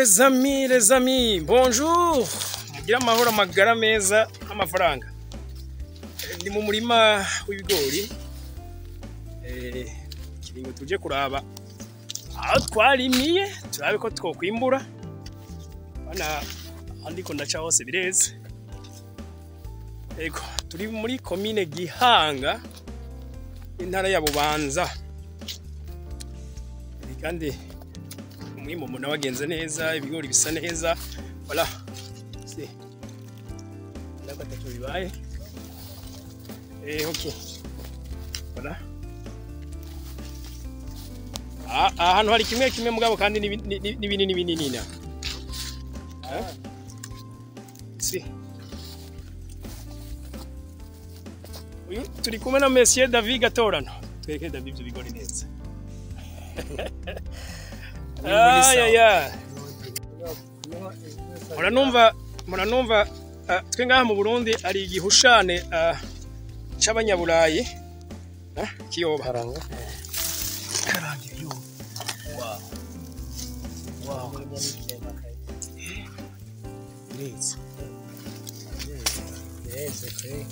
Les amis, les amis, bonjour. Mugire amahoro, amagara meza, amafaranga. Ndi mu murima w'ibigori. Kiringo tuje kuraba aho twarimiye, turabe ko twokwimbura. Bana andiko ndaca hose bireze. Ego, turi muri komine Gihanga, intara ya Bubanza. Kandi umwimbu mbona wagenze neza, ibigori bisa neza. Voilà. Si. Ndakatatu bibaye. Ok. Voilà. Ah, ahantu hari kimwe kimwe mugabo kandi ni binini binini na. Si. Uyu turi kumwe na Monsieur David Gatorano. Twereke David ibyo bigori neza. Aya. Muranumva twe ngaha mu Burundi ari igihushane c'abanyaburayi kiyoba. Karanga yo. Wow. Wow. Neza. Neza kwe.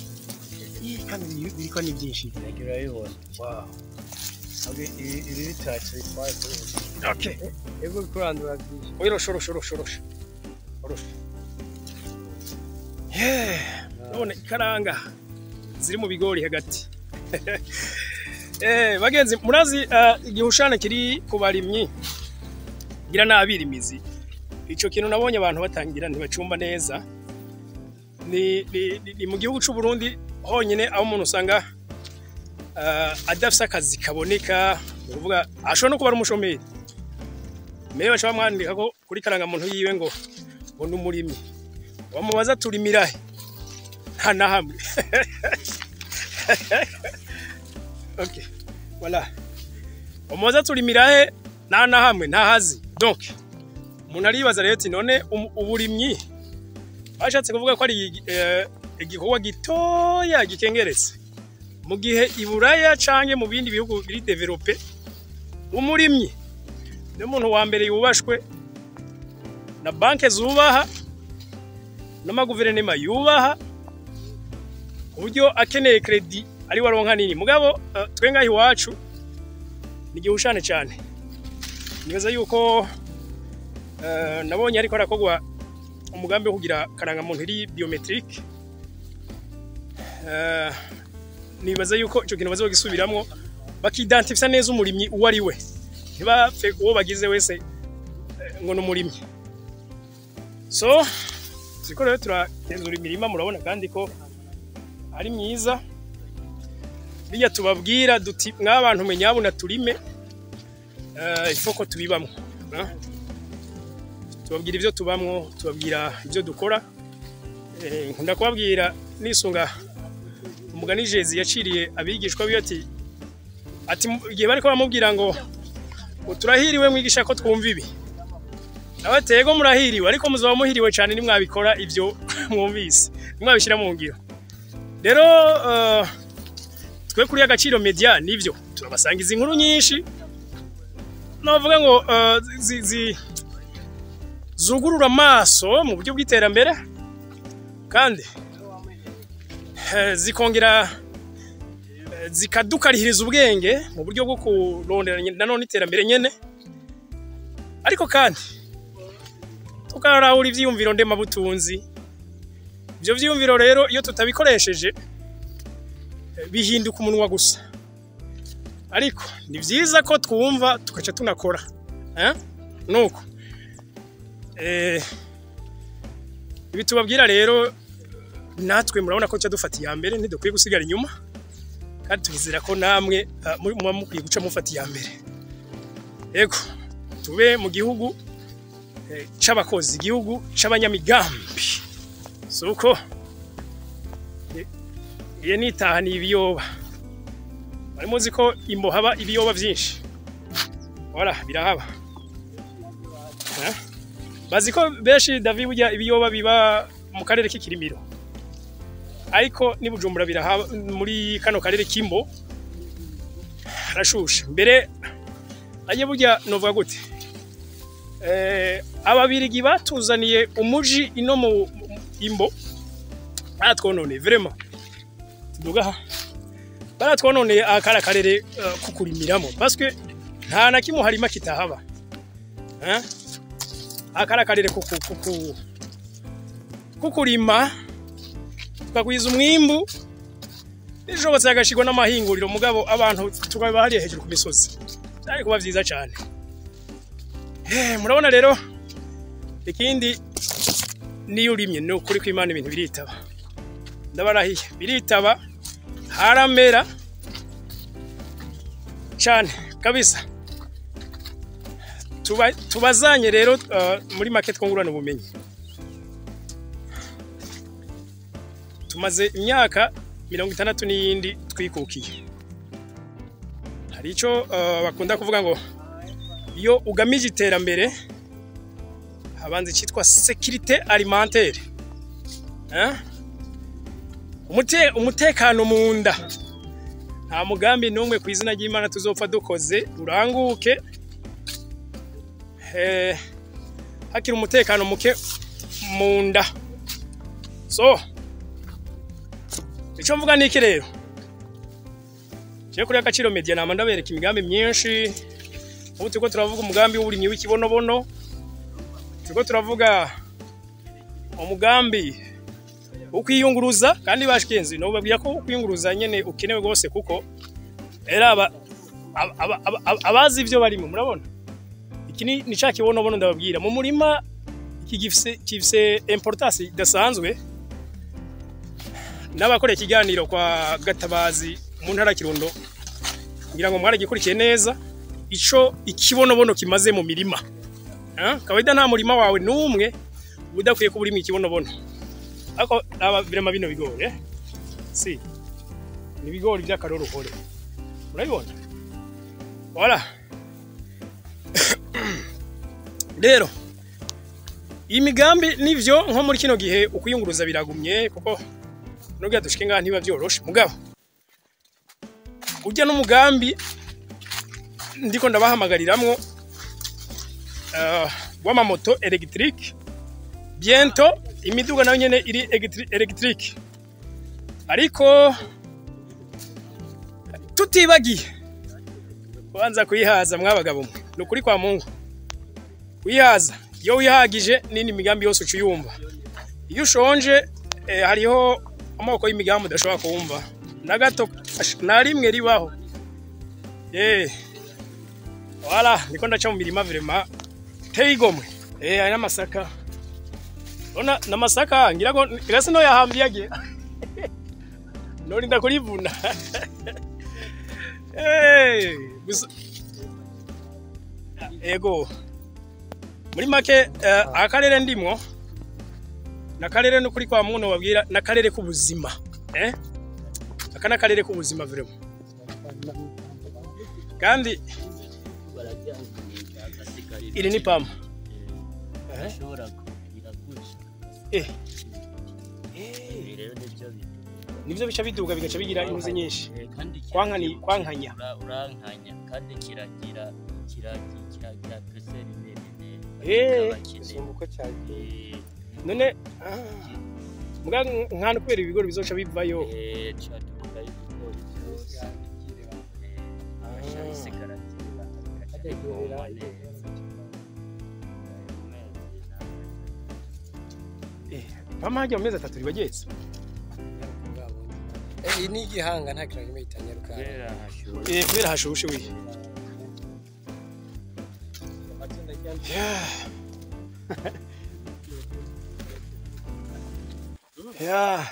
Kandi biriko ni byinshi. Urabibona. Wow. Ibi bitacu bitwaye kuri. Okay. Ego kurandura byinshi. Oya rosho rosho rosho rosho. Rosho. Yeah. None ikaranga ziri mu bigori hagati. Bagenzi murazi igihushane kiri ku barimyi gira nabirimizi. Ico kintu nabonye abantu batangira ntibacumba neza. Ni mu gihugu c'u Burundi honyine aho umuntu usanga adafise akazi kaboneka, uvuga ashobora no kuba ari umushomeri. Mbere baca bamwandika ko kuri karanga muntu yiwe ngo ngo n'umurimyi. Bamubaza turimira he? Nta na hamwe. Okay. Voilà. Bamubaza turimira he? Nta na hamwe, nta hazi. Donc umuntu aribaza rero ati none uburimyi bashatse kuvuga ko ari igikorwa gitoya gikengeretse. Mu gihe iburaya canke mu bindi bihugu biri develope, umurimyi ni umuntu wa mbere yubashwe na banke zubaha n'amaguverinoma yubaha, uburyo akeneye credit ari waronka nini. Mugabo twe ngaho iwacu ni gihushane cyane. Nibaza yuko nabonye ariko arakogwa umugambi wo kugira karanga muntu iri biometrique. Nibaza yuko ico kintu bazogisubiramwo bakidentifya neza umurimyi uwo ari we, ntibapfe uwo bagize wese ngo n'umurimyi. So turiko rero turagenzura imirima, murabona kandi ko ari myiza. Bijya tubabwira duti mwabantu menyabuna turime, ifoko tubibamwo. Tubabwira ivyo tubamwo, tubabwira ivyo dukora. Nkunda kubabwira nisunga umugani Jezi yaciriye abigishwa biwe ati igihe bariko bamubwira ngo turahiriwe mwigisha ko twumva ibi, nabatego murahiriwe ariko muzoba muhiriwe cyane nimwabikora ivyo mwumvise, nimwabishira mu ngiro. Rero twe kuri Agaciro Media nivyo turabasangiza inkuru nyinshi, novuga ngo zugurura amaso mu buryo bw'iterambere, kandi zikongera zikadukarihiriza ubwenge mu buryo bwo kurondera nanone iterambere nyene. Ariko kandi tukarahura ivyiyumviro ndemabutunzi. Ivyo vyiyumviro rero iyo tutabikoresheje bihinduka umunwa gusa. Ariko ni vyiza ko twumva tukaca tunakora. Nuko ibi tubabwira rero natwe murabona ko dufata iya mbere, ntidukwiye gusigara inyuma, kandi tubizera ko namwe muba mukwiye guca mufata iya mbere. Yego, tube mu gihugu c'abakozi, igihugu c'abanyamigambi. Suko iye nitaha ni ibiyoba. Bari muzi ko imbo haba ibiyoba vyinshi. Voilà, birahaba. Bazi ko benshi David burya ibiyoba biba mu karere k'ikirimiro. Ariko ni Bujumbura birahaba, muri kano karere kimbo harashushe. Mbere aje burya novuga gute? Ababirigi batuzaniye umuji ino mu Imbo, baratwononeye vraiment. Tuduga baratwononeye akara karere kukurimiramo, parce que nta na kimwe harima kitahaba, hein? Akara karere kukurima tukagwiza umwimbu, bishobotse agashirwa n'amahinguriro, mugabo abantu tukaba hariya hejuru ku misozi, byari kuba vyiza cyane. Murabona rero ikindi, niyo urimye ni ukuri kw'Imana ibintu biritaba, ndabarahiye biritaba, haramera cyane kabisa. Tubazanye rero muri make twungurana ubumenyi. Tumaze imyaka 60 n'iyindi twikukiye. Hari ico bakunda kuvuga ngo iyo ugamije iterambere habanza icitwa sécurité alimentaire, hein? Umutekano mu nda. Nta mugambi n'umwe ku izina ry'Imana tuzopfa dukoze uranguke hakiri umutekano muke mu nda. So ico mvuga niki rero, je kuri Agaciro Media nama ndabereka imigambi myinshi. Ubu turiko turavuga umugambi w'uburimyi w'ikibonobono, turiko turavuga umugambi wo kwiyunguruza, kandi bashikenzi no babwira ko kwiyunguruza nyene ukenewe gose, kuko era abazi ivyo barimo. Murabona iki ni ca kibonobono ndababwira mu murima, iki gifise importance idasanzwe. N'abakora ikiganiro kwa Gatabazi mu ntara Kirundo, ngira ngo mwaragikurikiye neza ico ikibonobono kimaze mu mirima. Kawaida nta murima wawe n'umwe udakwiye kuba urimo ikibonobono. Ariko aba birema bino bigori, si ni ibigori by'akaroruhore, murabibona. Voilà. Rero imigambi nivyo nko muri kino gihe ukuyunguruza biragumye, kuko nubwo dushike ngaha ntiba byoroshe, mugabo urya n'umugambi ndiko ndabahamagariramwo w'amamoto électrique. Bientôt imiduga nayo nyene iri électrique, ariko tutibagiye kubanza kuyihaza. Mwabagabo mwe, ni ukuri kwa Mungu kuyihaza. Iyo wihagije nini migambi yose ucuyumva. Iyo ushonje hariho amoko y'imigambi udashobora kumva na gato, na rimwe ribaho. Voilà, niko ndaca mu mirima vraiment teye igomwe. Aya n'amasaka. Ona n'amasaka ngira ngo gasi no yahambiye agiye. Norinda kurivuna. Gusa ego muri make akarere ndimwo nakarere n'ukuri kwa muntu babwira nakarere k'ubuzima, aka nakarere k'ubuzima vraiment. Kandi iri ni pama nivyo bica biduga bigaca bigira inuze nyinshi. Kwankani kwankanya urankanya kandi kiragira kiragira peseri nene isumbuko cyane. None muga nkana kubera ibigori bizoca bivayo cyaduka ibigori byose pama hajya mu mezi 3 ribagetse. Iyi ni igihanga nta kintu kimwe gitanyaruka. Kubera hashushe we. Yeah.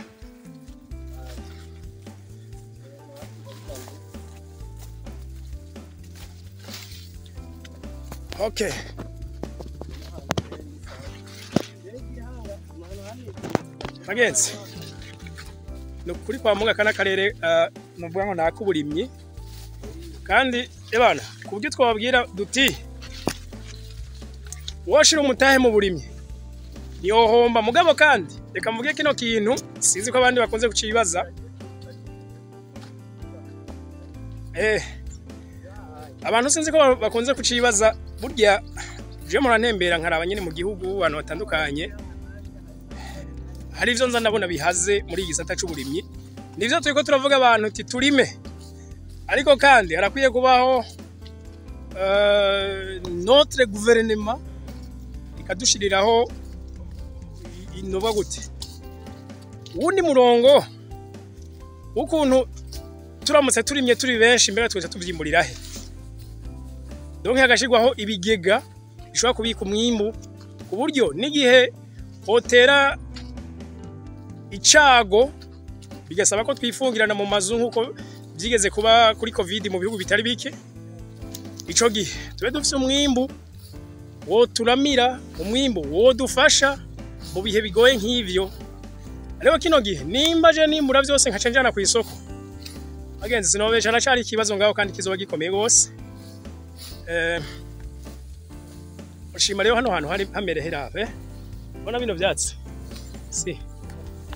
Okay. Bagenzi, nukuri kwa Mungu kana karere nuvuga ngo nakuburimyi, kandi ebana kubyo twababwira duti woshira umutahe mu burimyi niyo homba. Mugabo kandi reka mvuge kino kintu sinzi ko abandi bakunze kucibaza. Abantu sinzi ko bakunze kucibaza, burya Je murantembera nkaraba nyine mu gihugu abantu batandukanye, hari ivyo nza ndabona bihaze muri iyi gisata c'uburimyi. Nivyo turiko turavuga abantu uti turime, ariko kandi harakwiye kubaho notre gouvernement ikadushiriraho inoba gute uwundi murongo w'ukuntu turamutse turimye turi benshi, mbere twese tuvyimburira he. Donc hagashirwaho ibigega bishobora kubika umwimbu, ku buryo n'igihe hotera icago bigasaba ko twifungirana mu mazu, nk'uko byigeze kuba kuri Covid mu bihugu bitari bike, ico gihe tube dufise umwimbu woturamira, umwimbu wodufasha mu bihe bigoye nk'ivyo. Ariko kino gihe nimba je nimbura vyose nkaca njana kw'isoko, bagenzi, sinobesha, aracari ikibazo ngaho kandi kizoba gikomeye gose. Ushima rero hano hantu hari hamere herave, ubona bino vyatsi, si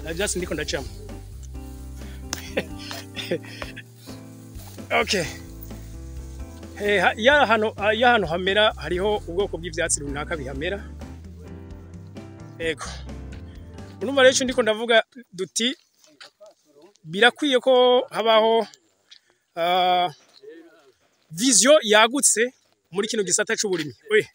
na vyatsi ndiko ndacamo. Okay. Iyo ahantu hamera hariho ubwoko bw'ivyatsi runaka bihamera. Ego, urumva rero ico ndiko ndavuga duti birakwiye ko habaho vision yagutse muri kino gisata c'uburimyi. We